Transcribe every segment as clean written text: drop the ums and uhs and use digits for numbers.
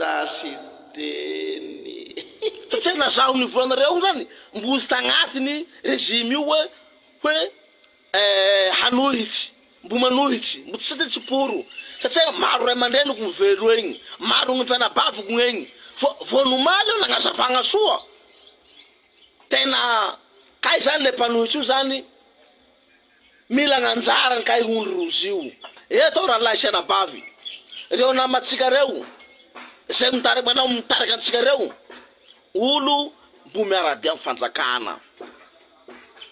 Président Siteny. Satria na zaho nivolanareo io zany mbozy tagnatiny régime io hoe hoe hanohitsy, mbo manohitsy, mbo tsy satria tsy pour, satria maro ray aman-dreniko ny velo egny, maro ny fianabaviko egny, fô vao nomaly io nagnazavagna soa, tena kay zany le mpanohitsy io zany mila gn'anjarany kay hono rozy io. Eto aho rahalahy sy anabavy, reo namantsika reo, zay mitariky manao mitariky antsika reo, olo mbo miara-dia am fanjakana.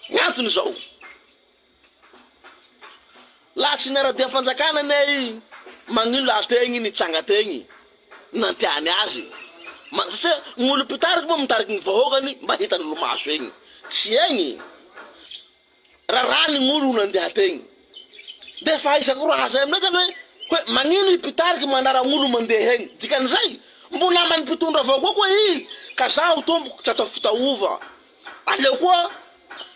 Ny antony izao, laha tsy niara-dia fanjakana anie i, magnino laha tegny nitsanga tegny nantiany azy? Satria ny olo mpitariky moa mitariky ny vahoakany mba hitan'olo maso egny. Tsy egny, raràny ny olo nandeha tegny. De fahaizako raha zay aminay zany hoe, hoe magnino i mpitariky mandrara olo mandeha egny? Dikan'izay, mbo naman'ny mpitondra avao koa koa i, ka zaho tompoko tsy atao fitaova. Aleo koa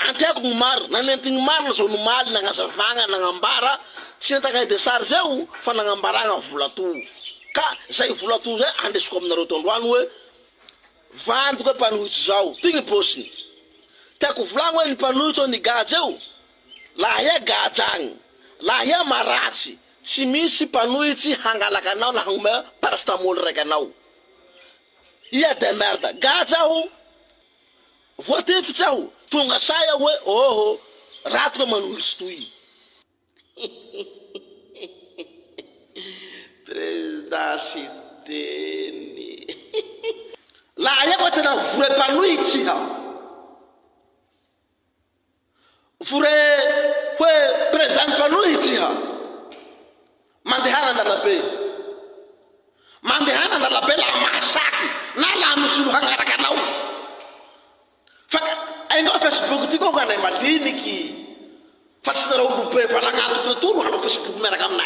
anteako ny marina, na nentigny marina zao nomaly nagnazavagna nagnambara tsy nentagna de sary zeo fa nagnambaragna vola to ka zay vola to zay andesiko aminareo to androany hoe vandy koa mpanohitsy zao ty ny paosiny tiako volagny hoe ny mpanohitsy ao nigadra eo laha ia gadra agny laha ia maratsy tsy misy mpanohitsy hangalaka anao na hagnomea paracetamol raiky anao ia de merde gadra aho Voatifitsy aho, tonga say aho hoe oho, ratsy koa manohitsy toy. Président Siteny. Laha iaho tena vrai mpanohitsy iha. Vrai hoe président mpanohitsy iha. Mandehana andalabe. Mandehana andalabe laha mahasaky na laha misy olo hagnaraka anao. Fa hainao Facebook ty koa anay maliniky fa tsy nareo olobe valagnantoko retoa ro hanao Facebook miaraka aminay.